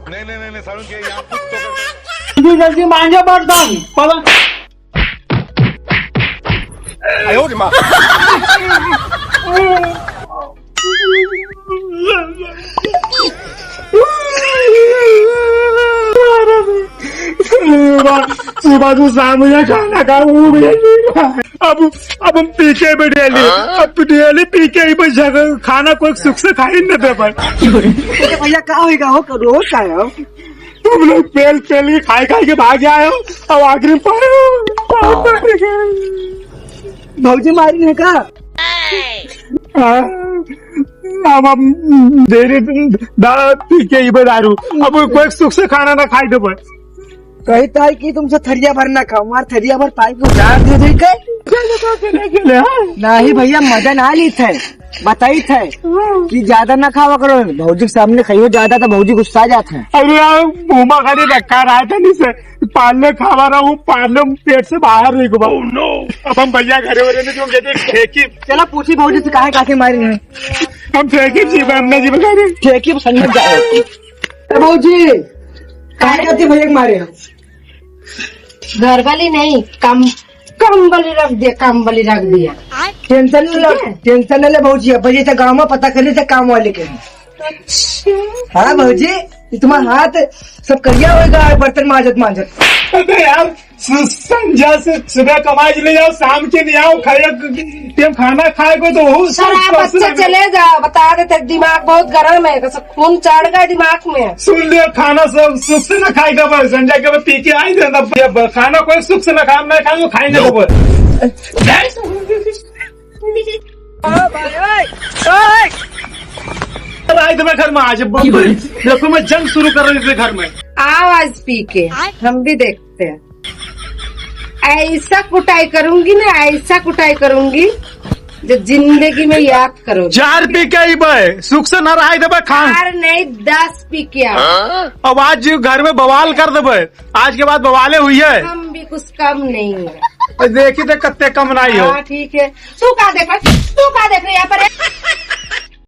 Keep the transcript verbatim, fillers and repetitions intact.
नहीं, नहीं, नहीं, नहीं, सारुण के यहाँ कुछ तो कर। जल्दी, जल्दी मांगे बर्तन, पलंग। आयो रे माँ। सुबह, सुबह तो शाम हो जाए, खाना खा, वो भी नहीं खा। अब, अब हम पी के बैठे हैं। हाँ? अब तो डेली पी के ही बस जगह खाना कोई सुख से खा ही न दे पाए। अरे भैया, का होइगा हो? रोज का है हो? तुम लोग पेल, पेल के खाए, खाए के भाग आए हो, अब आखिरी में पाए हो। भौजी मारी है का? हाँ, अब हम डेली दा-, पी के ही बस दारू। अब कोई सुख से खाना ना खाए दे पाए। कही ताई कि तुमसे थरिया भर ना खाओ, मार थरिया भर पाई को उधार दे दे के। चलो, चलो, चलो, चलो, हाँ। नहीं भैया, मजा ना ली थे, बताई थे कि ज्यादा ना खावा करो, भौजी के सामने खाइयो ज्यादा तो भौजी गुस्सा जात है। अरे यार, मुंह में खाली रखा रहा था नहीं से, पार्ले खावा रहा हूँ, पार्ले पेट से बाहर नहीं घुमा। Oh no! अब हम भैया घरे वरे में जो कहते हैं, फेंकी। चलो पूछी भौजी से काहे काके मारी है। हम फेंकी जी, हम ना जी बता रहे। फेंकी संगत जाओ। ए भौजी, काहे खातिर भैया के मारे हो? घर वाली नहीं, कम, कम वाली रख दिया, कम वाली रख दिया। टेंशन न लो, ठीक है? टेंशन न ले भौजी, अब जैसे गाँव में पता करी से काम वाले के। अच्छा। हाँ भौजी, ये तुम्हारा हाथ सब करिया होएगा बर्तन मांजत मांजत। अबे यार, सु-, संझा से सुबह कमाई ले जाओ, शाम के नहीं आओ, खाए, टाइम खाना खाए को तो हो, सर, आप अच्छा चले जाओ, बता देते, दिमाग बहुत गरम है, तो खून चढ़ गया दिमाग में। सुन लियो, खाना सब सुख से ना खाए का बस, संझा के बाद पी के आई देना, ये ब-, खाना कोई सुख से ना खाए, मैं खाऊँ, खाए ना बस। ओ भाई, ओए, ओए। रात में घर में आज ब-, देखो, मैं जंग शुरू कर रही थी घर में। आओ आज पी के, हम भी देखते हैं। ऐसा कुटाई करूंगी ना, ऐसा कुटाई करूंगी जो जिंदगी में याद करो। चार पी के ही बे, सुख से ना रहाई देबे खान। चार नहीं, दस पी के आओ। अब आज घर में बवाल कर देबे, आज के बाद बवाले हुई है। हम भी कुछ कम नहीं है। देखी तो कत्ते कम नहीं हो। हाँ, ठीक है। तू का देख रहा, तू का देख रहा यहाँ पर?